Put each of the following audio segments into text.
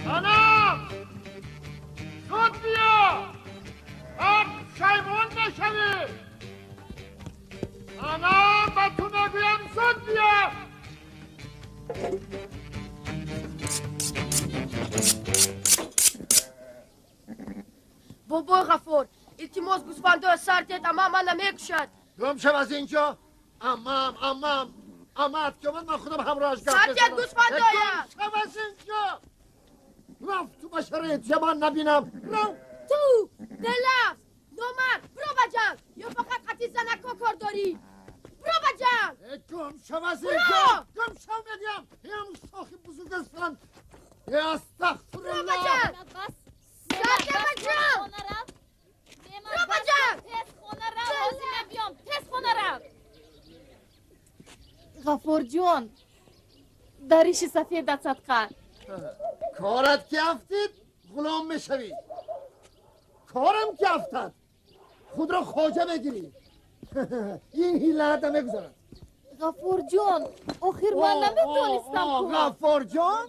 Санам! Зуд биё! Ҳам пушаймон мешавӣ! Санам, ба ту мегӯям, зуд биё! Бобои Ғаффор, илтимос, гӯсфандоя сар дед, амма мана мекушад. Гум шав аз инҷо! Аммам, аммам, аммат ки омад, ман худам ҳамроҳаш гап Сар дед мезанам. гӯсфандоя! Гум шав аз инҷо! Рафту ба шароити ман набинам. Рав! Ту белафз, номард, биро ба ҷанг! Ё фақат қати занако кор дорӣ? Биро ба ҷанг! Гум шав аз Биро! инҷо! Гум шав мегӯям! Ям шохи бузург ҳастанд! Биро ба Астағфируллоҳ! ҷанг! Сар дед ба ҷанг! Биро ба ҷанг! Ғаффорҷон, дариши сафедат садқа. Корат ки афтид, ғулом мешавӣ. Корам ки афтад, худро хоҷа мегирӣ. Ин ҳилаат намегузарад. Ғаффорҷон, охир ман наметонистам ку. Ғаффорҷон,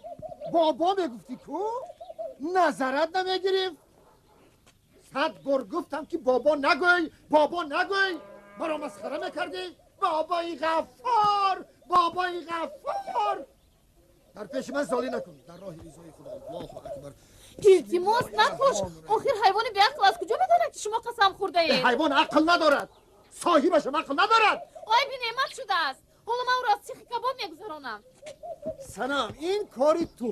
бобо мегуфтӣ ку, назарат намегирифт. 100 бор гуфтам ки бобо нагӯй, бобо нагӯй, маро масхара мекардӣ. Бобои Ғаффор, бобои Ғаффор, дар пеши ман золӣ накун. Дар роҳи ризои худо. Аллоҳу акбар. Илтимос, накуш. Охир ҳайвони беақл аз куҷо медонад, ки шумо қасам хӯрдаед? Ҳайвон ақл надорад, соҳибашам ақл надорад. Айби неъмат шудааст. Ҳоло ман ӯро аз сихи кабоб мегузаронам. Санам, ин кори ту.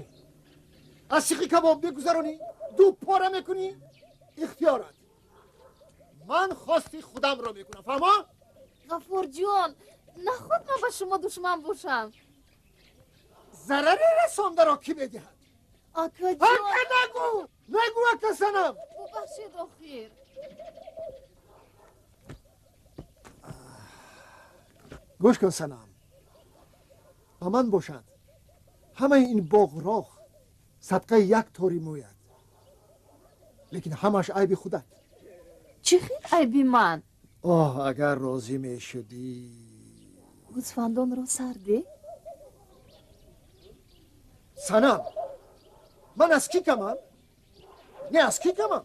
Аз сихи кабоб мегузаронӣ, ду пора мекунӣ, ихтиёрат. Ман хости худамро мекунам, фаҳмо? Ғаффорҷон, наход ман ба шумо душман бошам. Зарари расондаро кӣ медиҳад? Акаҷон. Ака нагӯ, нагӯ, ака. Санам. Бубахшед охир. Гӯш кун, Санам, ба ман бошад, ҳамаи ин боғроғ садқаи як тори мӯяд, лекин ҳамаш айби худат. Чӣ хел айби ман? Оҳ, агар розӣ мешудӣ. Гӯсфандонро сар де. Санам, ман аз кӣ камам? Не, аз кӣ камам?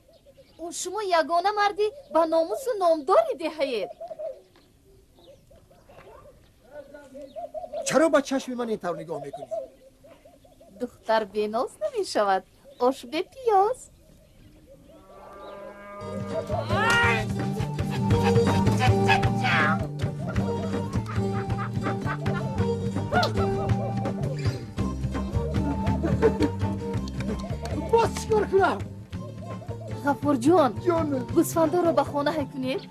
О, шумо ягона марди ба номусу номдори деҳаед. Чаро ба чашми ман ин тавр нигоҳ мекунӣ? Духтар беноз намешавад, ош бепиёз. Боз чӣ кор кунам? Ғаффорҷон. Ҷон. Гӯсфандоро ба хона ҳай кунед.